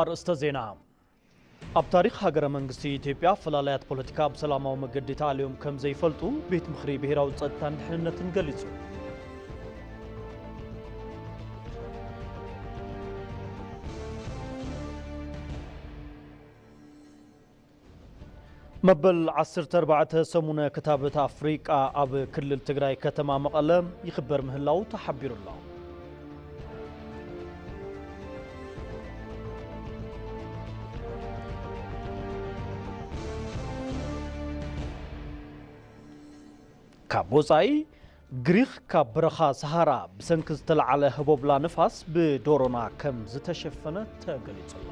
ኣርእስተ ዜና። ኣብ ታሪኽ ሃገረ መንግስቲ ኢትዮጵያ፣ ኣፈላላያት ፖለቲካ ብሰላማዊ መገዲ ተኣልዮም ከም ዘይፈልጡ ቤት ምኽሪ ብሄራዊ ጸጥታን ድሕንነትን ገሊጹ። መበል ዓሰርተ ኣርባዕተ ሰሙነ ክታበት ኣፍሪቃ ኣብ ክልል ትግራይ ከተማ መቐለ ይኽበር ምህላዉ ተሓቢሩ ኣሎ። ካብ ወጻኢ፣ ግሪኽ ካብ በረኻ ሰሃራ ብሰንኪ ዝተለዓለ ህቦብላ ንፋስ ብዶሮና ከም ዝተሸፈነ ተገሊጹ ኣሎ።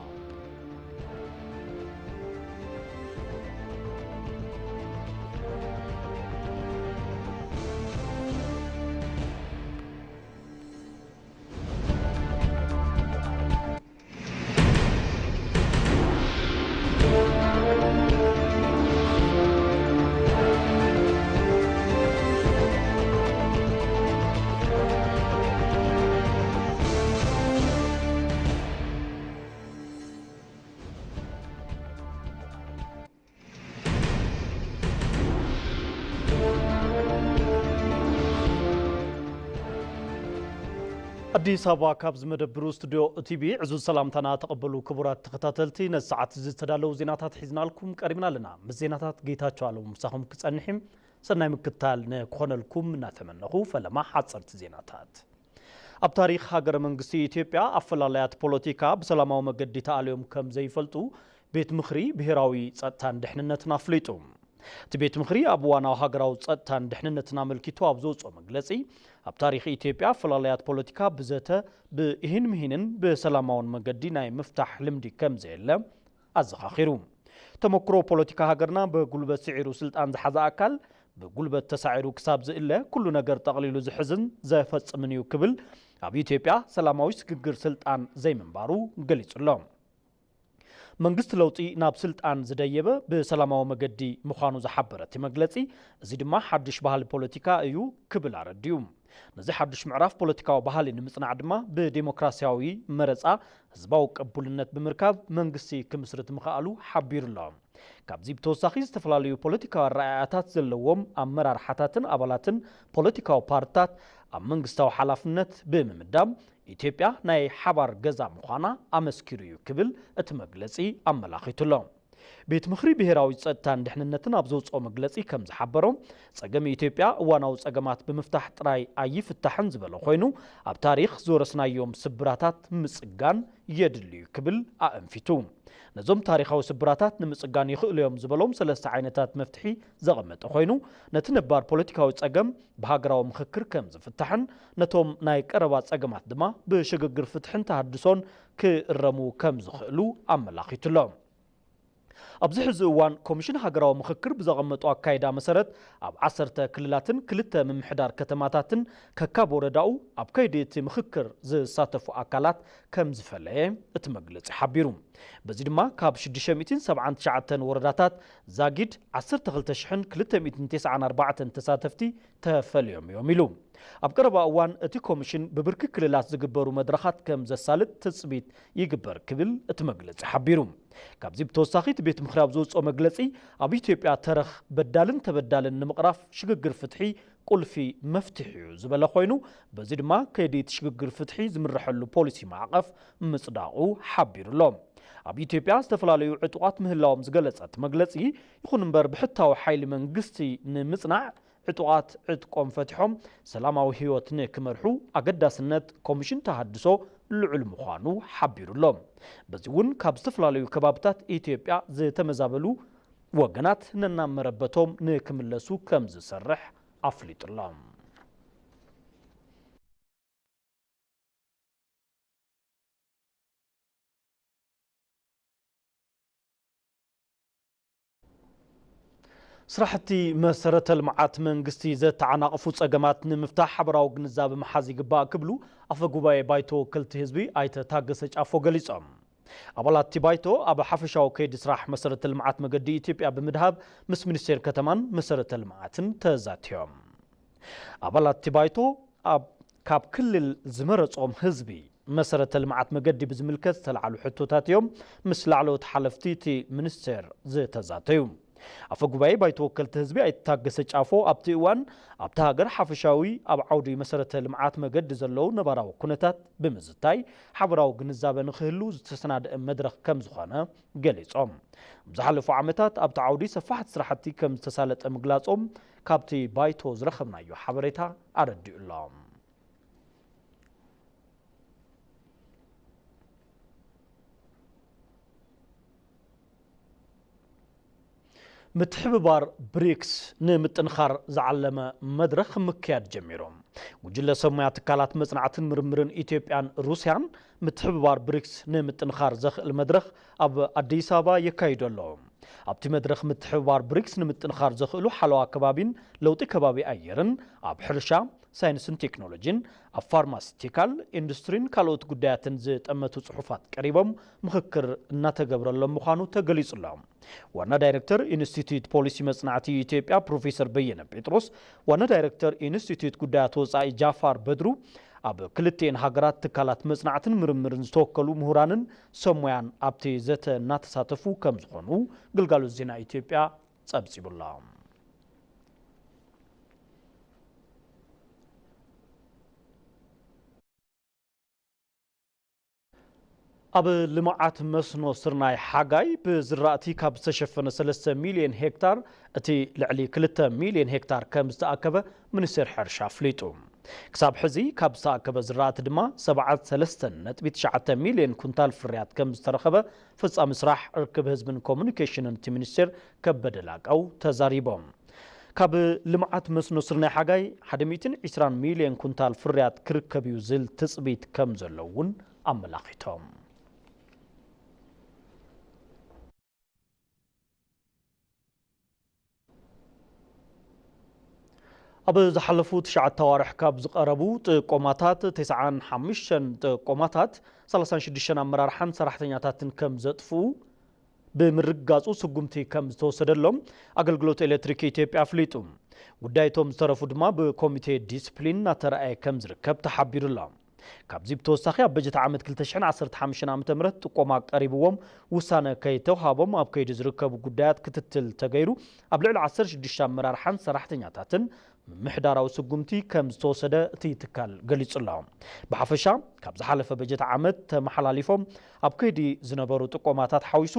ኣዲስ ኣበባ፣ ካብ ዝመደብሩ ስቱድዮ ቲቪ ዕዙዝ ሰላምታና ተቐበሉ። ክቡራት ተኸታተልቲ፣ ነዚ ሰዓት እዚ ዝተዳለዉ ዜናታት ሒዝናልኩም ቀሪብና ኣለና። ምስ ዜናታት ጌታቸው ኣለሙ ምሳኹም ክጸንሕ እየ። ሰናይ ምክትታል ንክኾነልኩም እናተመነኹ፣ ፈለማ ሓጸርቲ ዜናታት። ኣብ ታሪኽ ሃገረ መንግስቲ ኢትዮጵያ፣ ኣፈላላያት ፖለቲካ ብሰላማዊ መገዲ ተኣልዮም ከም ዘይፈልጡ ቤት ምኽሪ ብሄራዊ ጸጥታን ድሕንነትን ኣፍሊጡ። እቲ ቤት ምኽሪ ኣብ እዋናዊ ሃገራዊ ጸጥታን ድሕንነትን ኣመልኪቱ ኣብ ዘውጽኦ መግለጺ፣ ኣብ ታሪኽ ኢትዮጵያ፣ ኣፈላላያት ፖለቲካ ብዘተ፣ ብእሂን ምሂንን ብሰላማውን መገዲ ናይ ምፍታሕ ልምዲ ከም ዘየለ ኣዘኻኺሩ። ተመክሮ ፖለቲካ ሃገርና፣ ብጉልበት ስዒሩ ስልጣን ዝሓዘ ኣካል ብጉልበት ተሳዒሩ ክሳብ ዝእለ፣ ኩሉ ነገር ጠቕሊሉ ዝሕዝን ዘፈጽምን እዩ ክብል፣ ኣብ ኢትዮጵያ ሰላማዊ ስግግር ስልጣን ዘይምንባሩ ገሊጹ ኣሎ። መንግስቲ ለውጢ ናብ ስልጣን ዝደየበ ብሰላማዊ መገዲ ምዃኑ ዝሓበረ እቲ መግለጺ፣ እዚ ድማ ሓድሽ ባህሊ ፖለቲካ እዩ ክብል ኣረዲኡ። ነዚ ሓድሽ ምዕራፍ ፖለቲካዊ ባህሊ ንምጽናዕ ድማ ብዴሞክራሲያዊ መረጻ ህዝባዊ ቅቡልነት ብምርካብ መንግስቲ ክምስርት ምኽኣሉ ሓቢሩ ኣሎ። ካብዚ ብተወሳኺ፣ ዝተፈላለዩ ፖለቲካዊ ኣረኣእያታት ዘለዎም ኣመራርሓታትን ኣባላትን ፖለቲካዊ ፓርትታት ኣብ መንግስታዊ ሓላፍነት ብምምዳብ፣ ኢትዮጵያ ናይ ሓባር ገዛ ምዃና ኣመስኪሩ እዩ ክብል እቲ መግለጺ ኣመላኺቱ ኣሎ። ቤት ምኽሪ ብሄራዊ ጸጥታን ድሕንነትን ኣብ ዘውጽኦ መግለጺ ከም ዝሓበሮ፣ ጸገም ኢትዮጵያ እዋናዊ ጸገማት ብምፍታሕ ጥራይ ኣይፍታሕን ዝበለ ኮይኑ፣ ኣብ ታሪኽ ዝወረስናዮም ስብራታት ምጽጋን የድሊ እዩ ክብል ኣእንፊቱ። ነዞም ታሪኻዊ ስብራታት ንምጽጋን ይኽእሉ እዮም ዝበሎም ሰለስተ ዓይነታት መፍትሒ ዘቐመጠ ኮይኑ፣ ነቲ ነባር ፖለቲካዊ ጸገም ብሃገራዊ ምኽክር ከም ዝፍታሕን፣ ነቶም ናይ ቀረባ ጸገማት ድማ ብሽግግር ፍትሕን ተሃድሶን ክእረሙ ከም ዝኽእሉ ኣመላኺቱ ኣሎ። ኣብዚ ሕዚ እዋን፣ ኮሚሽን ሃገራዊ ምኽክር ብዘቐመጦ ኣካይዳ መሰረት፣ ኣብ ዓሰርተ ክልላትን ክልተ ምምሕዳር ከተማታትን ከካብ ወረዳኡ ኣብ ከይዲ እቲ ምኽክር ዝሳተፉ ኣካላት ከም ዝፈለየ እቲ መግለጺ ሓቢሩ። በዚ ድማ፣ ካብ ሽዱሽተ ሚእትን ሰብዓን ትሽዓተን ወረዳታት ዛጊድ ዓሰርተ ክልተ ሽሕን ክልተ ሚእትን ተስዓን ኣርባዕተን ተሳተፍቲ ተፈልዮም እዮም ኢሉ። ኣብ ቀረባ እዋን፣ እቲ ኮሚሽን ብብርኪ ክልላት ዝግበሩ መድረኻት ከም ዘሳልጥ ትጽቢት ይግበር ክብል እቲ መግለጺ ሓቢሩ። ካብዚ ብተወሳኺ፣ እቲ ቤት ምኽሪ ኣብ ዘውጽኦ መግለጺ፣ ኣብ ኢትዮጵያ ተረኽ በዳልን ተበዳልን ንምቕራፍ ሽግግር ፍትሒ ቁልፊ መፍትሒ እዩ ዝበለ ኮይኑ፣ በዚ ድማ ከይዲ እቲ ሽግግር ፍትሒ ዝምረሐሉ ፖሊሲ ማዕቐፍ ምጽዳቑ ሓቢሩ ኣሎ። ኣብ ኢትዮጵያ ዝተፈላለዩ ዕጡቓት ምህላዎም ዝገለጸ እቲ መግለጺ፣ ይኹን እምበር፣ ብሕታዊ ሓይሊ መንግስቲ ንምጽናዕ፣ ዕጡቓት ዕጥቆም ፈቲሖም ሰላማዊ ህይወት ንክመርሑ ኣገዳስነት ኮሚሽን ተሃድሶ ልዑል ምዃኑ ሓቢሩ ኣሎ። በዚ እውን፣ ካብ ዝተፈላለዩ ከባብታት ኢትዮጵያ ዝተመዛበሉ ወገናት ነናብ መረበቶም ንክምለሱ ከም ዝሰርሕ ኣፍሊጡ ኣሎ። ስራሕቲ መሰረተ ልምዓት መንግስቲ ዘተዓናቕፉ ጸገማት ንምፍታሕ ሓበራዊ ግንዛበ ምሓዝ ይግባእ ክብሉ ኣፈ ጉባኤ ባይቶ ወከልቲ ህዝቢ ኣይተ ታገሰ ጫፎ ገሊጾም። ኣባላት እቲ ባይቶ ኣብ ሓፈሻዊ ከይዲ ስራሕ መሰረተ ልምዓት መገዲ ኢትዮጵያ ብምድሃብ ምስ ሚኒስቴር ከተማን መሰረተ ልምዓትን ተዛትዮም። ኣባላት እቲ ባይቶ ኣብ፣ ካብ ክልል ዝመረጾም ህዝቢ መሰረተ ልምዓት መገዲ ብዝምልከት ዝተለዓሉ ሕቶታት እዮም ምስ ላዕለዎት ሓለፍቲ እቲ ሚኒስቴር ዝተዛተዩ። ኣፈ ጉባኤ ባይቶ ወከልቲ ህዝቢ ኣይተ ታገሰ ጫፎ ኣብቲ እዋን ኣብታ ሃገር ሓፈሻዊ ኣብ ዓውዲ መሰረተ ልምዓት መገዲ ዘለዉ ነባራዊ ኩነታት ብምዝታይ ሓበራዊ ግንዛበ ንክህሉ ዝተሰናደአ መድረኽ ከም ዝኾነ ገሊጾም። ኣብ ዝሓለፉ ዓመታት ኣብቲ ዓውዲ ሰፋሕቲ ስራሕቲ ከም ዝተሳለጠ ምግላጾም ካብቲ ባይቶ ዝረኸብናዮ ሓበሬታ ኣረዲኡ ኣሎ። ምትሕብባር ብሪክስ ንምጥንኻር ዝዓለመ መድረኽ ምክያድ ጀሚሩ። ጉጅለ ሰሙያ ትካላት መጽናዕትን ምርምርን ኢትዮጵያን ሩስያን ምትሕብባር ብሪክስ ንምጥንኻር ዘኽእል መድረኽ ኣብ ኣዲስ ኣበባ የካይዱ ኣለዉ። ኣብቲ መድረኽ ምትሕብባር ብሪክስ ንምጥንኻር ዘኽእሉ ሓለዋ ከባቢን ለውጢ ከባቢ ኣየርን ኣብ ሕርሻ፣ ሳይንስን ቴክኖሎጂን፣ ኣብ ፋርማሲቲካል ኢንዱስትሪን ካልኦት ጉዳያትን ዝጠመቱ ጽሑፋት ቀሪቦም ምኽክር እናተገብረሎም ምዃኑ ተገሊጹ ኣሎ። ዋና ዳይሬክተር ኢንስቲትዩት ፖሊሲ መጽናዕቲ ኢትዮጵያ ፕሮፌሰር በየነ ጴጥሮስ፣ ዋና ዳይሬክተር ኢንስቲትዩት ጉዳያት ወጻኢ ጃፋር በድሩ፣ ኣብ ክልቲኤን ሃገራት ትካላት መጽናዕትን ምርምርን ዝተወከሉ ምሁራንን ሰሙያን ኣብቲ ዘተ እናተሳተፉ ከም ዝኾኑ ግልጋሎት ዜና ኢትዮጵያ ጸብጺቡ ኣሎ። ኣብ ልምዓት መስኖ ስርናይ ሓጋይ ብዝራእቲ ካብ ዝተሸፈነ ሰለስተ ሚልዮን ሄክታር እቲ ልዕሊ ክልተ ሚልዮን ሄክታር ከም ዝተኣከበ ሚኒስቴር ሕርሻ ኣፍሊጡ። ክሳብ ሕዚ ካብ ዝተኣከበ ዝራእቲ ድማ ሰብዓ ሰለስተ ነጥቢ ትሽዓተ ሚልዮን ኩንታል ፍርያት ከም ዝተረኸበ ፈጻሚ ስራሕ ርክብ ህዝብን ኮሙኒኬሽንን እቲ ሚኒስቴር ከበደ ላቀው ተዛሪቦም። ካብ ልምዓት መስኖ ስርናይ ሓጋይ ሓደ ሚእትን ዕስራን ሚልዮን ኩንታል ፍርያት ክርከብ እዩ ዝብል ትጽቢት ከም ዘሎ እውን ኣመላኺቶም። ኣብ ዝሓለፉ ትሽዓተ ኣዋርሕ ካብ ዝቐረቡ ጥቆማታት፣ ተስዓን ሓሙሽተን ጥቆማታት፣ ሰላሳን ሽዱሽተን ኣመራርሓን ሰራሕተኛታትን ከም ዘጥፍኡ ብምርግጋጹ ስጉምቲ ከም ዝተወሰደሎም ኣገልግሎት ኤሌክትሪክ ኢትዮጵያ ኣፍሊጡ። ጉዳይ እቶም ዝተረፉ ድማ ብኮሚቴ ዲስፕሊን እናተረኣየ ከም ዝርከብ ተሓቢሩ ኣሎ። ካብዚ ብተወሳኺ ኣብ በጀት ዓመት ክልተ ሽሕን ዓሰርተ ሓሙሽተን ዓመተ ምህረት ጥቆማ ቀሪብዎም ውሳነ ከይተውሃቦም ኣብ ከይዲ ዝርከቡ ጉዳያት ክትትል ተገይሩ ኣብ ልዕሊ ዓሰርተ ሽዱሽተ ኣመራርሓን ሰራሕተኛታትን ምምሕዳራዊ ስጉምቲ ከም ዝተወሰደ እቲ ትካል ገሊጹ ኣሎ። ብሓፈሻ ካብ ዝሓለፈ በጀት ዓመት ተመሓላሊፎም ኣብ ከይዲ ዝነበሩ ጥቆማታት ሓዊሱ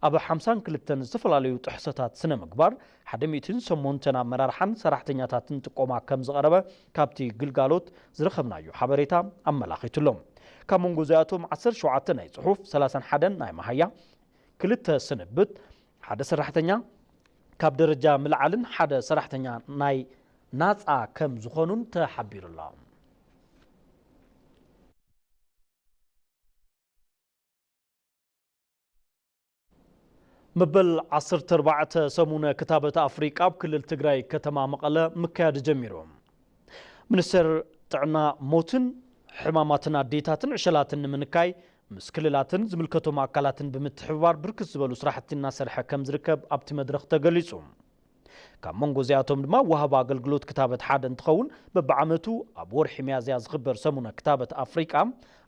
ኣብ ሓምሳን ክልተን ዝተፈላለዩ ጥሕሰታት ስነ ምግባር ሓደ ሚእትን ሸሞንተን ኣመራርሓን ሰራሕተኛታትን ጥቆማ ከም ዝቐረበ ካብቲ ግልጋሎት ዝረኸብናዮ ሓበሬታ ኣመላኺቱ ኣሎ። ካብ መንጎ እዚኣቶም ዓሰርተ ሸውዓተ ናይ ጽሑፍ፣ ሰላሳን ሓደን ናይ መሃያ፣ ክልተ ስንብት፣ ሓደ ሰራሕተኛ ካብ ደረጃ ምልዓልን ሓደ ሰራሕተኛ ናይ ናጻ ከም ዝኾኑን ተሓቢሩ ኣሎ። መበል ዓሰርተ ኣርባዕተ ሰሙነ ክታበት ኣፍሪቃ ኣብ ክልል ትግራይ ከተማ መቐለ ምክያድ ጀሚሩ። ሚኒስቴር ጥዕና ሞትን ሕማማትን ኣዴታትን ዕሸላትን ንምንካይ ምስ ክልላትን ዝምልከቶም ኣካላትን ብምትሕብባር ብርክት ዝበሉ ስራሕቲ እናሰርሐ ከም ዝርከብ ኣብቲ መድረኽ ተገሊጹ። ካብ መንጎ እዚኣቶም ድማ ወሃቢ ኣገልግሎት ክታበት ሓደ እንትኸውን፣ በብዓመቱ ኣብ ወርሒ ሚያዝያ ዝኽበር ሰሙነ ክታበት ኣፍሪቃ፣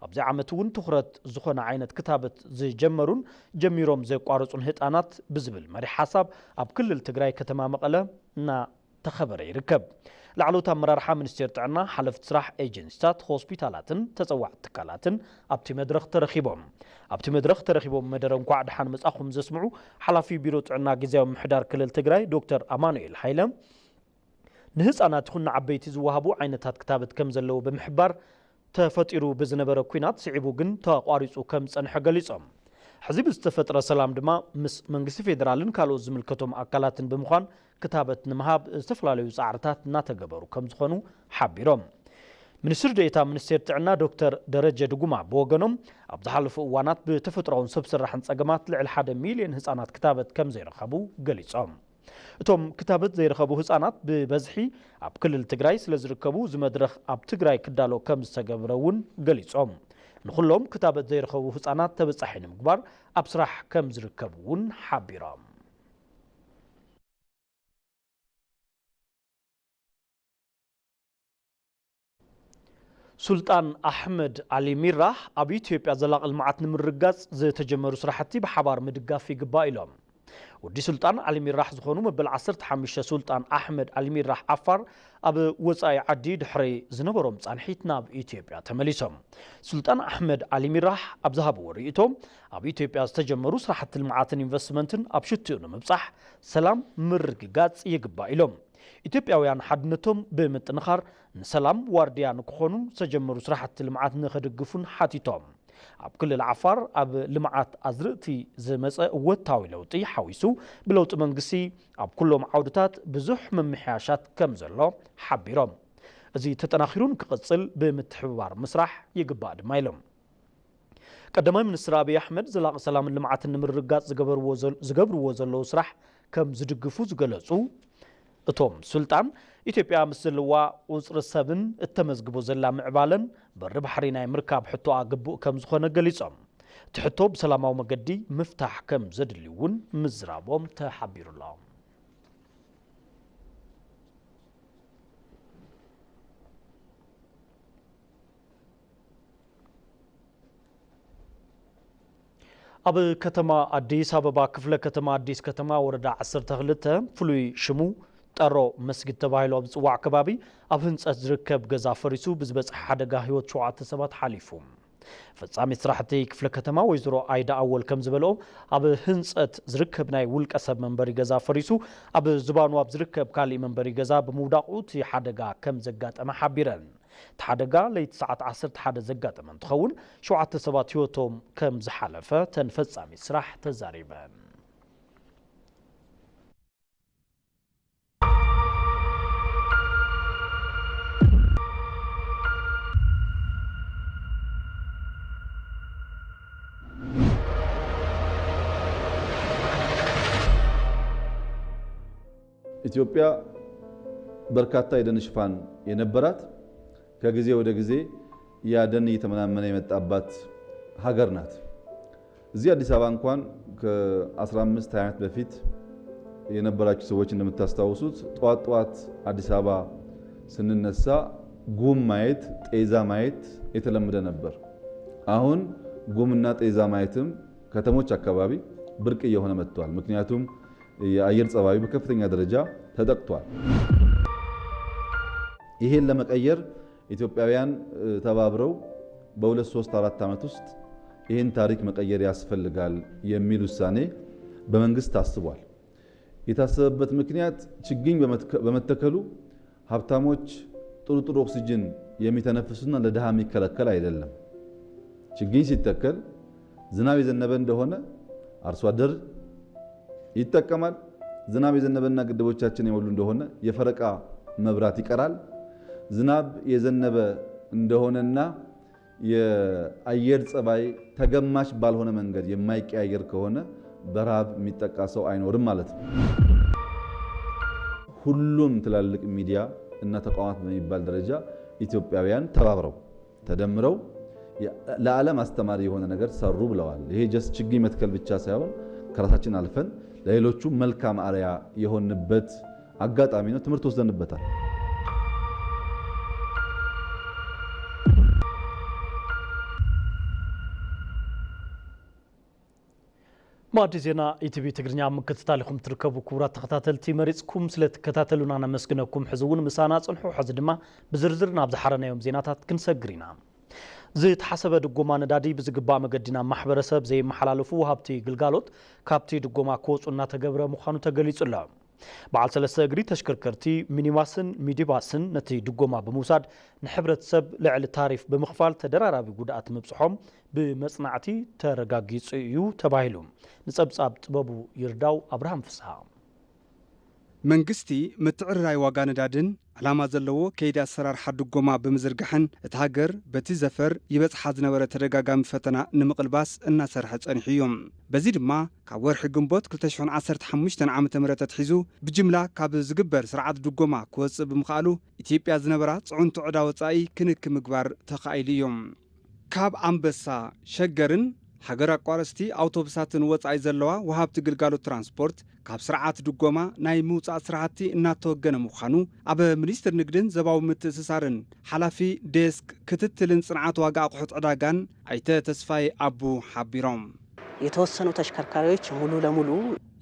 ኣብዚ ዓመት እውን ትኹረት ዝኾነ ዓይነት ክታበት ዝጀመሩን ጀሚሮም ዘቋረጹን ህጻናት ብዝብል መሪሕ ሓሳብ ኣብ ክልል ትግራይ ከተማ መቐለ እናተኸበረ ይርከብ። ላዕለዎት ኣመራርሓ ሚኒስቴር ጥዕና፣ ሓለፍቲ ስራሕ ኤጀንሲታት፣ ሆስፒታላትን ተጸዋዕቲ ትካላትን ኣብቲ መድረኽ ተረኺቦም። ኣብቲ መድረኽ ተረኺቦም መደረ እንኳዕ ደሓን መጻኹም ዘስምዑ ሓላፊ ቢሮ ጥዕና ግዝያዊ ምምሕዳር ክልል ትግራይ ዶክተር ኣማኑኤል ሃይለ፣ ንህጻናት ይኹን ንዓበይቲ ዝወሃቡ ዓይነታት ክታበት ከም ዘለዉ ብምሕባር፣ ተፈጢሩ ብዝነበረ ኲናት ስዒቡ ግን ተቋሪጹ ከም ዝጸንሐ ገሊጾም። ሕዚ ብዝተፈጥረ ሰላም ድማ ምስ መንግስቲ ፌዴራልን ካልኦት ዝምልከቶም ኣካላትን ብምዃን ክታበት ንምሃብ ዝተፈላለዩ ጻዕርታት እናተገበሩ ከም ዝኾኑ ሓቢሮም። ሚኒስትር ዴኤታ ሚኒስቴር ጥዕና ዶክተር ደረጀ ድጉማ ብወገኖም፣ ኣብ ዝሓለፉ እዋናት ብተፈጥሮኣውን ሰብ ሰራሕን ጸገማት ልዕሊ ሓደ ሚልዮን ህጻናት ክታበት ከም ዘይረኸቡ ገሊጾም። እቶም ክታበት ዘይረኸቡ ህጻናት ብበዝሒ ኣብ ክልል ትግራይ ስለ ዝርከቡ፣ እዚ መድረኽ ኣብ ትግራይ ክዳሎ ከም ዝተገብረ እውን ገሊጾም። ንኹሎም ክታበት ዘይረኸቡ ህጻናት ተበጻሒ ንምግባር ኣብ ስራሕ ከም ዝርከብ እውን ሓቢሮም። ሱልጣን ኣሕመድ ኣሊ ሚራህ ኣብ ኢትዮጵያ ዘላቒ ልምዓት ንምርግጋጽ ዝተጀመሩ ስራሕቲ ብሓባር ምድጋፍ ይግባእ ኢሎም። ወዲ ሱልጣን ኣሊ ሚራህ ዝኾኑ መበል ዓሰርተ ሓሙሽተ ሱልጣን ኣሕመድ ኣሊ ሚራህ ዓፋር ኣብ ወጻኢ ዓዲ ድሕሪ ዝነበሮም ጻንሒት ናብ ኢትዮጵያ ተመሊሶም። ሱልጣን ኣሕመድ ኣሊ ሚራህ ኣብ ዝሃብዎ ርእይቶ፣ ኣብ ኢትዮጵያ ዝተጀመሩ ስራሕቲ ልምዓትን ኢንቨስትመንትን ኣብ ሽትኡ ንምብጻሕ ሰላም ምርግጋጽ ይግባእ ኢሎም። ኢትዮጵያውያን ሓድነቶም ብምጥንኻር ንሰላም ዋርድያ ንክኾኑ ዝተጀመሩ ስራሕቲ ልምዓት ንክድግፉን ሓቲቶም። ኣብ ክልል ዓፋር ኣብ ልምዓት ኣዝርእቲ ዝመፀ እወታዊ ለውጢ ሓዊሱ ብለውጢ መንግስቲ ኣብ ኩሎም ዓውድታት ብዙሕ ምምሕያሻት ከም ዘሎ ሓቢሮም። እዚ ተጠናኺሩ ንክቕፅል ብምትሕብባር ምስራሕ ይግባእ ድማ ኢሎም። ቀዳማይ ሚኒስትር ኣብይ ኣሕመድ ዘላቒ ሰላምን ልምዓትን ንምርግጋፅ ዝገበርዎ ዘል-፣ ዝገብርዎ ዘለዉ ስራሕ ከም ዝድግፉ ዝገለፁ እቶም ሱልጣን፣ ኢትዮጵያ ምስ ዘለዋ ቁፅሪ ሰብን እተመዝግቦ ዘላ ምዕባለን በሪ ባሕሪ ናይ ምርካብ ሕቶኣ ግቡእ ከም ዝኾነ ገሊፆም፣ እቲ ሕቶ ብሰላማዊ መገዲ ምፍታሕ ከም ዘድሊ እውን ምዝራቦም ተሓቢሩ ኣሎ። ኣብ ከተማ ኣዲስ ኣበባ ክፍለ ከተማ ኣዲስ ከተማ ወረዳ ዓሰርተ ክልተ ፍሉይ ሽሙ ጠሮ መስጊድ ተባሂሉ ኣብ ዝፅዋዕ ከባቢ ኣብ ህንፀት ዝርከብ ገዛ ፈሪሱ ብዝበፅሐ ሓደጋ ህይወት ሸውዓተ ሰባት ሓሊፉ። ፈጻሚት ስራሕቲ ክፍለ ከተማ ወይዘሮ ኣይዳ ኣወል ከም ዝበልኦ፣ ኣብ ህንፀት ዝርከብ ናይ ውልቀ ሰብ መንበሪ ገዛ ፈሪሱ ኣብ ዝባኑ ኣብ ዝርከብ ካሊእ መንበሪ ገዛ ብምውዳቑ እቲ ሓደጋ ከም ዘጋጠመ ሓቢረን። እቲ ሓደጋ ለይቲ ሰዓት ዓሰርተ ሓደ ዘጋጠመ እንትኸውን፣ ሸውዓተ ሰባት ህይወቶም ከም ዝሓለፈ እተን ፈጻሚት ስራሕ ተዛሪበን። ኢትዮጵያ በርካታ የደን ሽፋን የነበራት፣ ከጊዜ ወደ ጊዜ ያ ደን እየተመናመነ የመጣባት ሀገር ናት። እዚህ አዲስ አበባ እንኳን ከአስራ አምስት ሃያ ዓመት በፊት የነበራችሁ ሰዎች እንደምታስታውሱት፣ ጠዋት ጠዋት አዲስ አበባ ስንነሳ ጉም ማየት፣ ጤዛ ማየት የተለመደ ነበር። አሁን ጉምና ጤዛ ማየትም ከተሞች አካባቢ ብርቅ እየሆነ መጥቷል። ምክንያቱም የአየር ጸባዩ በከፍተኛ ደረጃ ተጠቅቷል። ይሄን ለመቀየር ኢትዮጵያውያን ተባብረው በሁለት ሶስት አራት ዓመት ውስጥ ይህን ታሪክ መቀየር ያስፈልጋል የሚል ውሳኔ በመንግስት ታስቧል። የታሰበበት ምክንያት ችግኝ በመትከ-፣ በመተከሉ ሀብታሞች ጥሩ ጥሩ ኦክሲጅን የሚተነፍሱና ለድሃ የሚከለከል አይደለም። ችግኝ ሲተከል ዝናብ የዘነበ እንደሆነ አርሶ አደር ይጠቀማል። ዝናብ የዘነበና ግድቦቻችን የሞሉ እንደሆነ የፈረቃ መብራት ይቀራል። ዝናብ የዘነበ እንደሆነና የአየር ጸባይ ተገማች ባልሆነ መንገድ የማይቀያየር ከሆነ በረሃብ የሚጠቃ ሰው አይኖርም ማለት ነው። ሁሉም ትላልቅ ሚዲያ እና ተቋማት በሚባል ደረጃ ኢትዮጵያውያን ተባብረው፣ ተደምረው ለዓለም አስተማሪ የሆነ ነገር ሰሩ ብለዋል። ይሄ just ችግኝ መትከል ብቻ ሳይሆን ከራሳችን አልፈን ለሌሎቹ መልካም አርያ የሆንበት አጋጣሚ ነው። ትምህርት ወስደንበታል። ማዕዲ ዜና ኢቲቪ ትግርኛ ኣብ ምክትታል ኢኹም ትርከቡ። ክቡራት ተኸታተልቲ፣ መሪጽኩም ስለ ትከታተሉና ነመስግነኩም። ሕዚ እውን ምሳና ጽንሑ። ሕዚ ድማ ብዝርዝር ናብ ዝሓረናዮም ዜናታት ክንሰግር ኢና። ዝተሓሰበ ድጎማ ነዳዲ ብዝግባእ መገዲ ናብ ማሕበረሰብ ዘየመሓላለፉ ወሃብቲ ግልጋሎት ካብቲ ድጎማ ክወፁ እናተገብረ ምዃኑ ተገሊጹ ኣሎ። በዓል ሰለስተ እግሪ ተሽከርከርቲ፣ ሚኒባስን ሚዲባስን ነቲ ድጎማ ብምውሳድ ንሕብረተሰብ ልዕሊ ታሪፍ ብምኽፋል ተደራራቢ ጉድኣት ምብፅሖም ብመፅናዕቲ ተረጋጊፁ እዩ ተባሂሉ። ንፀብፃብ ጥበቡ ይርዳው። ኣብርሃም ፍስሃ። መንግስቲ ምትዕርራይ ዋጋ ነዳድን ዕላማ ዘለዎ ከይዲ ኣሰራርሓ ድጎማ ብምዝርጋሕን እታ ሃገር በቲ ዘፈር ይበፅሓ ዝነበረ ተደጋጋሚ ፈተና ንምቕልባስ እናሰርሐ ፀኒሑ እዩ። በዚ ድማ ካብ ወርሒ ግንቦት ክልተ ሽሕን ዓሰርተ ሓሙሽተን ዓመተ ምህረት ኣትሒዙ ብጅምላ ካብ ዝግበር ስርዓት ድጎማ ክወፅእ ብምኽኣሉ ኢትዮጵያ ዝነበራ ፅዕንቶ ዕዳ ወፃኢ ክንክ ምግባር ተኻኢሉ እዩ። ካብ ኣንበሳ፣ ሸገርን ሃገር ኣቋረፅቲ ኣውቶቡሳትን ወፃኢ ዘለዋ ወሃብቲ ግልጋሎት ትራንስፖርት ካብ ስርዓት ድጎማ ናይ ምውፃእ ስራሕቲ እናተወገነ ምዃኑ ኣብ ሚኒስትር ንግድን ዘባዊ ምትእስሳርን ሓላፊ ዴስክ ክትትልን ፅንዓት ዋጋ ኣቑሑት ዕዳጋን ኣይተ ተስፋይ ኣቡ ሓቢሮም። የተወሰኑ ተሽከርካሪዎች ሙሉ ለሙሉ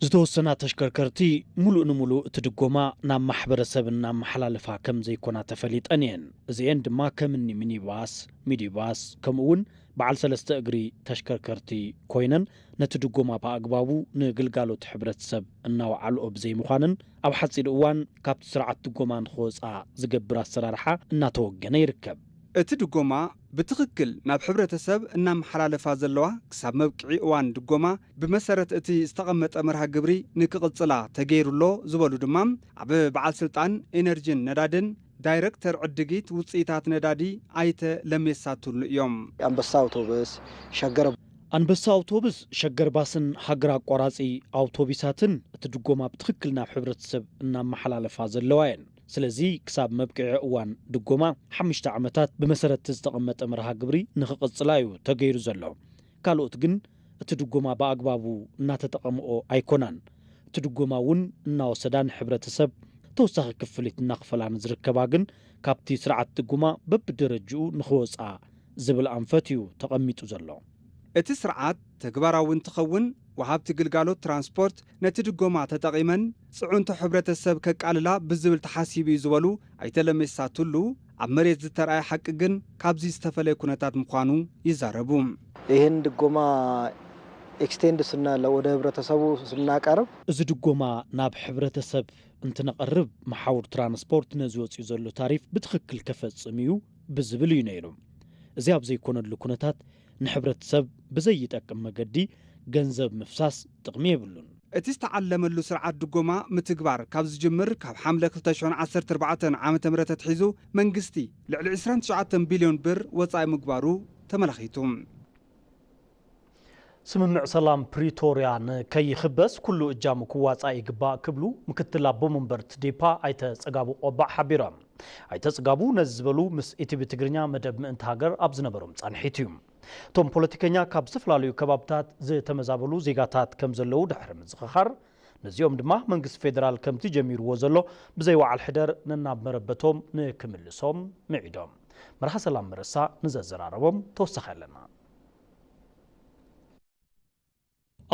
ዝተወሰና ተሽከርከርቲ ሙሉእ ንሙሉእ እቲ ድጎማ ናብ ማሕበረሰብ እናመሓላለፋ ከም ዘይኮና ተፈሊጠን እየን። እዚኤን ድማ ከም እኒ ሚኒባስ፣ ሚዲባስ ከምኡ እውን በዓል ሰለስተ እግሪ ተሽከርከርቲ ኮይነን ነቲ ድጎማ ብኣግባቡ ንግልጋሎት ሕብረተሰብ እናወዓልኦ ብዘይምዃነን ኣብ ሓፂር እዋን ካብቲ ስርዓት ድጎማ ንክወፃ ዝገብር ኣሰራርሓ እናተወገነ ይርከብ። እቲ ድጎማ ብትኽክል ናብ ሕብረተሰብ እናመሓላለፋ ዘለዋ ክሳብ መብቅዒ እዋን ድጎማ ብመሰረት እቲ ዝተቐመጠ መርሃ ግብሪ ንክቕፅላ ተገይሩ ኣሎ ዝበሉ ድማ ኣብ በዓል ስልጣን ኤነርጂን ነዳድን ዳይረክተር ዕድጊት ውፅኢታት ነዳዲ ኣይተ ለሜሳ ቱሉ እዮም። ኣንበሳ ኣውቶቡስ፣ ሸገር ኣንበሳ ኣውቶቡስ፣ ሸገር ባስን ሃገር ኣቋራፂ ኣውቶቢሳትን እቲ ድጎማ ብትኽክል ናብ ሕብረተሰብ እናመሓላለፋ ዘለዋ እየን። ስለዚ ክሳብ መብቅዒ እዋን ድጎማ ሓሙሽተ ዓመታት ብመሰረት ዝተቐመጠ መርሃ ግብሪ ንኽቕፅላ እዩ ተገይሩ ዘሎ። ካልኦት ግን እቲ ድጎማ ብኣግባቡ እናተጠቐምኦ ኣይኮናን። እቲ ድጎማ እውን እናወሰዳ ንሕብረተሰብ ተወሳኺ ክፍሊት እናኽፈላ ንዝርከባ ግን ካብቲ ስርዓት ድጎማ በብደረጅኡ ንኽወፅኣ ዝብል ኣንፈት እዩ ተቐሚጡ ዘሎ። እቲ ስርዓት ተግባራዊ እንትኸውን ወሃብቲ ግልጋሎት ትራንስፖርት ነቲ ድጎማ ተጠቒመን ፅዕንቶ ሕብረተሰብ ከቃልላ ብዝብል ተሓሲቡ እዩ ዝበሉ ኣይተ ለሜሳ ቱሉ ኣብ መሬት ዝተርኣየ ሓቂ ግን ካብዚ ዝተፈለየ ኩነታት ምዃኑ ይዛረቡ። ይህን ድጎማ ኤክስቴንድ ስናለ ወደ ህብረተሰቡ ስናቀርብ እዚ ድጎማ ናብ ሕብረተሰብ እንትነቐርብ መሓውር ትራንስፖርት ነዚ ወፂኡ ዘሎ ታሪፍ ብትኽክል ከፈፅም እዩ ብዝብል እዩ ነይሩ። እዚ ኣብ ዘይኮነሉ ኩነታት ንሕብረተሰብ ብዘይጠቅም መገዲ ገንዘብ ምፍሳስ ጥቕሚ የብሉን። እቲ ዝተዓለመሉ ስርዓት ድጎማ ምትግባር ካብ ዝጅምር ካብ ሓምለ ክልተ ሽሕን ዓሰርተ ኣርባዕተን ዓመተ ምህረት ኣትሒዙ መንግስቲ ልዕሊ ዕስራን ትሽዓተን ቢልዮን ብር ወፃኢ ምግባሩ ተመላኺቱ። ስምምዕ ሰላም ፕሪቶርያ ንከይኽበስ ኩሉ እጃሙ ክዋፃእ ይግባእ ክብሉ ምክትል ኣቦ መንበር ትዴፓ ኣይተ ፅጋቡ ቆባዕ ሓቢሮም። ኣይተ ፅጋቡ ነዚ ዝበሉ ምስ ኢቲቪ ትግርኛ መደብ ምእንቲ ሃገር ኣብ ዝነበሮም ፃንሒት እዩ። እቶም ፖለቲከኛ ካብ ዝተፈላለዩ ከባብታት ዝተመዛበሉ ዜጋታት ከም ዘለዉ ድሕሪ ምዝኽኻር፣ ነዚኦም ድማ መንግስቲ ፌደራል ከምቲ ጀሚርዎ ዘሎ ብዘይ ወዓል ሕደር ነናብ መረበቶም ንክምልሶም ምዒዶም። መርሃ ሰላም መረሳ ንዘዘራረቦም ተወሳኺ ኣለና።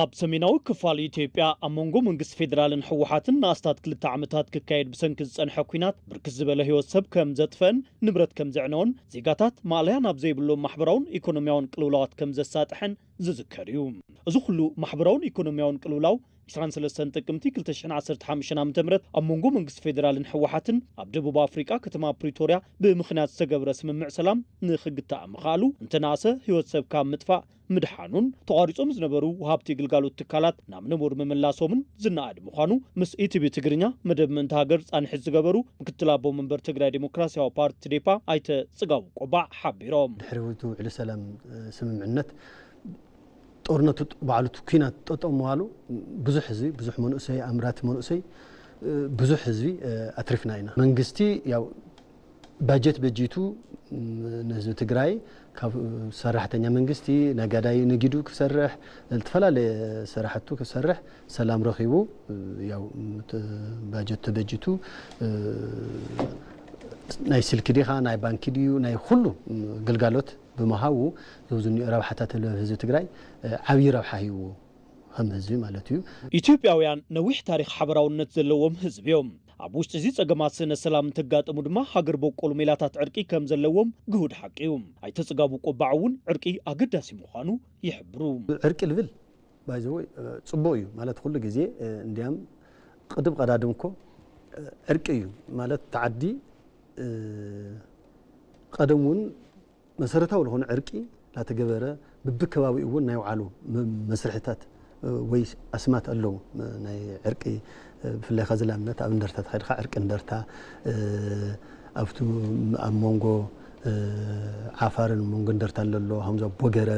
ኣብ ሰሜናዊ ክፋል ኢትዮጵያ ኣብ መንጎ መንግስቲ ፌደራልን ህወሓትን ንኣስታት ክልተ ዓመታት ክካየድ ብሰንኪ ዝጸንሐ ኲናት ብርክት ዝበለ ህይወት ሰብ ከም ዘጥፈአን ንብረት ከም ዘዕነወን ዜጋታት ማእለያ ናብ ዘይብሎም ማሕበራውን ኢኮኖሚያውን ቅልውላዋት ከም ዘሳጥሐን ዝዝከር እዩ። እዚ ኩሉ ማሕበራውን ኢኮኖሚያውን ቅልውላው ዕስራን ሰለስተን ጥቅምቲ ክልተ ሽሕን ዓሰርተ ሓሙሽተን ዓመተ ምህረት ኣብ መንጎ መንግስቲ ፌደራልን ህወሓትን ኣብ ደቡብ ኣፍሪቃ ከተማ ፕሪቶርያ ብምኽንያት ዝተገብረ ስምምዕ ሰላም ንኽግታእ ምኽኣሉ እንተነኣሰ ህይወት ሰብ ካብ ምጥፋእ ምድሓኑን ተቋሪጾም ዝነበሩ ወሃብቲ ግልጋሎት ትካላት ናብ ንቡር ምምላሶምን ዝነኣድ ምዃኑ ምስ ኢቲቪ ትግርኛ መደብ ምእንቲ ሃገር ጻንሒት ዝገበሩ ምክትል ኣቦ መንበር ትግራይ ዴሞክራሲያዊ ፓርቲ ትዴፓ ኣይተ ጽጋቡ ቆባዕ ሓቢሮም። ድሕሪ ውዕሊ ሰላም ስምምዕነት ጦርነቱ ባዕሉ እቲ ኲናት ጠጠው ምባሉ ብዙሕ ህዝቢ ብዙሕ መንእሰይ ኣምራቲ መንእሰይ ብዙሕ ህዝቢ ኣትሪፍና ኢና። መንግስቲ ያው ባጀት በጂቱ ንህዝቢ ትግራይ ካብ ሰራሕተኛ መንግስቲ ነጋዳይ ነጊዱ ክሰርሕ ዝተፈላለየ ስራሕቱ ክሰርሕ ሰላም ረኺቡ ያው ባጀት ተበጂቱ ናይ ስልኪ ዲኻ ናይ ባንኪ ድዩ ናይ ኩሉ ግልጋሎት ብምሃቡ ዝብዝኒኡ ረብሓታት ህዝቢ ትግራይ ዓብዪ ረብሓ ሂብዎ ከም ህዝቢ ማለት እዩ። ኢትዮጵያውያን ነዊሕ ታሪኽ ሓበራውነት ዘለዎም ህዝቢ እዮም። ኣብ ውሽጢ እዚ ጸገማት ስእነት ሰላም እንተጋጠሙ ድማ ሃገር በቆል ሜላታት ዕርቂ ከም ዘለዎም ግሁድ ሓቂ እዩ። ኣይተ ጽጋቡ ቆባዕ እውን ዕርቂ ኣገዳሲ ምዃኑ ይሕብሩ። ዕርቂ ልብል ባይዘወይ ጽቡቕ እዩ ማለት ኩሉ ግዜ እንዲያም ቅድም ቀዳድም እኮ ዕርቂ እዩ ማለት ተዓዲ ቀደም እውን መሰረታዊ ዝኾነ ዕርቂ ላተገበረ ብብከባቢኡ እውን ናይ ውዓሉ መስርሕታት ወይ ኣስማት ኣለዉ ናይ ዕርቂ ብፍላይ ከዚ ላምነት ኣብ እንደርታ ተኸድካ ዕርቂ እንደርታ ኣብቱ ኣብ መንጎ ዓፋርን መንጎ እንደርታ ኣለሎ ከምዚ ቦገረ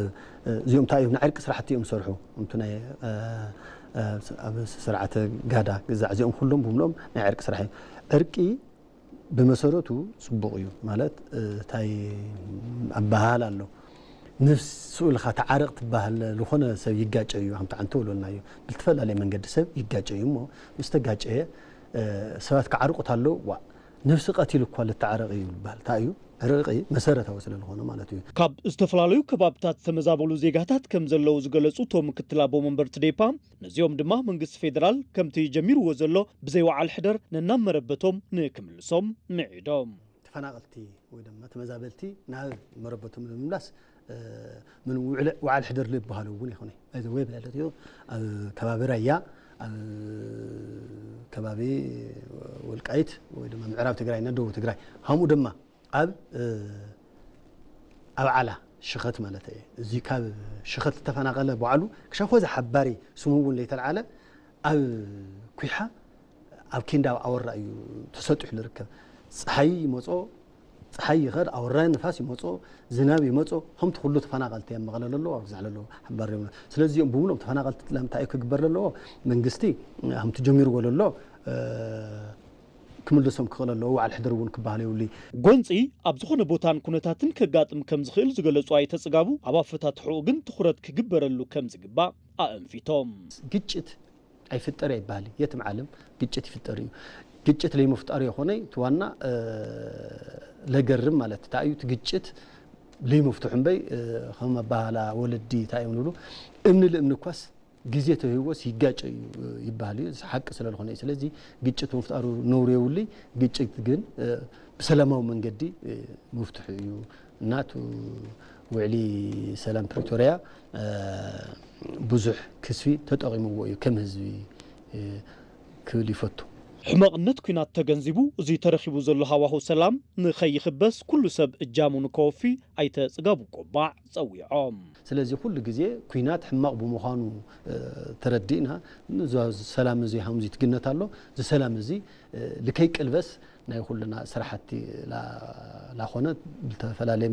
እዚኦም እንታይ እዮም ናይ ዕርቂ ስራሕቲ እዮም ዝሰርሑ እምቱ ናይ ኣብ ስርዓተ ጋዳ ግዛዕ እዚኦም ኩሎም ብምሎም ናይ ዕርቂ ስራሕ እዩ ዕርቂ ብመሰረቱ ፅቡቕ እዩ ማለት እንታይ ኣበሃል ኣሎ ነፍሲ ስኡልኻ ተዓረቕ ትበሃል ዝኾነ ሰብ ይጋጨ እዩ። ከምቲ ዓንተ ወሎናዮ ብዝተፈላለየ መንገዲ ሰብ ይጋጨ እዩ እሞ ምስ ተጋጨየ ሰባት ክዓርቁት ኣለዉ። ዋ ነፍሲ ቀቲሉ እኳ ልተዓረቕ እዩ ዝበሃል እንታይ እዩ? ዕርቂ መሰረታዊ ስለ ዝኾነ ማለት እዩ። ካብ ዝተፈላለዩ ከባብታት ዝተመዛበሉ ዜጋታት ከም ዘለዉ ዝገለጹ እቶም ምክትል ኣቦ መንበር ትዴፓ፣ ነዚኦም ድማ መንግስቲ ፌደራል ከምቲ ጀሚርዎ ዘሎ ብዘይ ወዓል ሕደር ነናብ መረበቶም ንክምልሶም ምዒዶም። ተፈናቐልቲ ወይ ድማ ተመዛበልቲ ናብ መረበቶም ንምምላስ ምን ውዕል- ውዓል ሕደር ዝበሃሉ እውን ይኹን እዚ ወይ ማለት እዩ ኣብ ከባቢ ራያ ኣብ ከባቢ ወልቃይት ወይ ድማ ምዕራብ ትግራይ እና ደቡብ ትግራይ ከምኡ ድማ ኣብ ኣብ ዓላ ሽኸት ማለት እየ እዚ ካብ ሽኸት ዝተፈናቐለ በዓሉ ክሻፎ ዝሓባሪ ስሙ እውን ለይተልዓለ ኣብ ኩሓ ኣብ ኬንዳ ኣወራ እዩ ተሰጢሑ ዝርከብ። ፀሓይ ይመፆ፣ ፀሓይ ይኸድ፣ ኣወራ ንፋስ ይመፆ፣ ዝናብ ይመፆ፣ ከምቲ ኩሉ ተፈናቐልቲ ኣብ መቐለ ለለዎ ኣብ ግዛዕ ለለዎ ሓባር እዮም። ስለዚ እዚኦም ብምሎም ተፈናቐልቲ ላምታ እዩ ክግበር ለለዎ መንግስቲ ከምቲ ጀሚርዎ ለሎ ክምልሶም ክኽእል ኣለዎ። ዋዕል ሕደር እውን ክበሃል የብሉ። ጎንፂ ኣብ ዝኾነ ቦታን ኩነታትን ከጋጥም ከም ዝኽእል ዝገለፁ ኣይተ ፅጋቡ ኣብ ኣፈታትሕኡ ግን ትኹረት ክግበረሉ ከም ዝግባእ ኣእንፊቶም። ግጭት ኣይፍጠር ኣይበሃል የትም ዓለም ግጭት ይፍጠር እዩ። ግጭት ለይምፍጣር የኾነ እቲ ዋና ለገርም ማለት እንታይ እዩ እቲ ግጭት ለይምፍትሑ እምበይ ከም ኣባህላ ወለዲ እንታይ እዮም ንብሉ እምኒ ልእምኒ እኳስ ግዜ ተሂቦስ ይጋጨ እዩ ይበሃል እዩ። እዚ ሓቂ ስለ ዝኾነ እዩ። ስለዚ ግጭት ምፍጣሩ ነውሪ የብሉይ። ግጭት ግን ብሰላማዊ መንገዲ ምፍትሑ እዩ እና እቲ ውዕሊ ሰላም ፕሪቶርያ ብዙሕ ክስቢ ተጠቒምዎ እዩ ከም ህዝቢ ክብል ይፈቱ። ሕመቕነት ኲናት ተገንዚቡ፣ እዚ ተረኺቡ ዘሎ ሃዋሁ ሰላም ንኸይኽበስ ኩሉ ሰብ እጃሙ ንከወፊ ኣይተ ጽጋቡ ቆባዕ ጸዊዖም። ስለዚ ኩሉ ግዜ ኲናት ሕማቕ ብምዃኑ ተረዲእና፣ ሰላም እዚ ሃምዚ ትግነት ኣሎ፣ እዚ ሰላም እዚ ልከይቅልበስ ናይ ኩልና ስራሕቲ ላኾነ ብዝተፈላለየ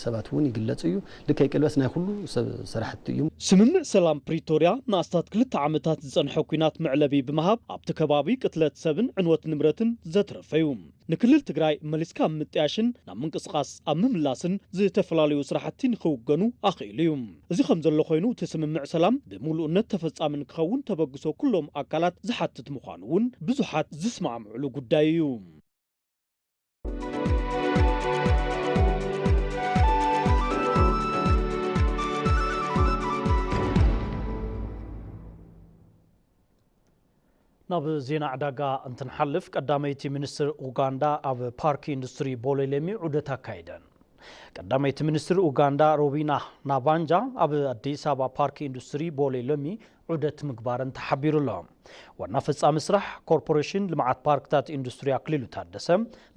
ሰባት እውን ይግለጽ እዩ። ልከይቅልበስ ናይ ኩሉ ሰብ ስራሕቲ እዩ። ስምምዕ ሰላም ፕሪቶርያ ንኣስታት ክልተ ዓመታት ዝጸንሐ ኲናት መዕለቢ ብምሃብ ኣብቲ ከባቢ ቅትለት ሰብን ዕንወት ንብረትን ዘትረፈ እዩ። ንክልል ትግራይ መሊስካ ኣብ ምጥያሽን ናብ ምንቅስቓስ ኣብ ምምላስን ዝተፈላለዩ ስራሕቲ ንክውገኑ ኣኽኢሉ እዩ። እዚ ከም ዘሎ ኮይኑ እቲ ስምምዕ ሰላም ብምሉእነት ተፈጻሚ ንክኸውን ተበግሶ ኩሎም ኣካላት ዝሓትት ምዃኑ እውን ብዙሓት ዝስማዕምዕሉ ጉዳይ እዩ። ናብ ዜና ዕዳጋ እንትንሓልፍ ቀዳመይቲ ሚኒስትር ኡጋንዳ ኣብ ፓርክ ኢንዱስትሪ ቦሌ ለሚ ዑደት ኣካይደን። ቀዳመይቲ ሚኒስትር ኡጋንዳ ሮቢና ናባንጃ ኣብ ኣዲስ ኣበባ ፓርክ ኢንዱስትሪ ቦሌ ለሚ ዑደት ምግባረን ተሓቢሩ ኣሎ። ዋና ፈጻሚ ስራሕ ኮርፖሬሽን ልምዓት ፓርክታት ኢንዱስትሪ ኣክሊሉ ታደሰ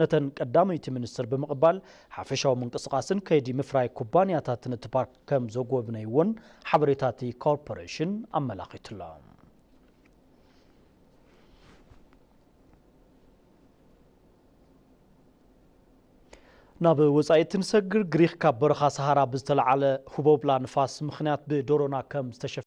ነተን ቀዳመይቲ ሚኒስትር ብምቕባል ሓፈሻዊ ምንቅስቓስን ከይዲ ምፍራይ ኩባንያታትን እቲ ፓርክ ከም ዘጎብነይዎን ሓበሬታ እቲ ኮርፖሬሽን ኣመላኺቱሎ። ናብ ወጻኢ ትንሰግር ግሪክ ካብ በረኻ ሰሃራ ብዝተለዓለ ህቦብላ ንፋስ ምኽንያት ብዶሮና ከም ዝተሸፈ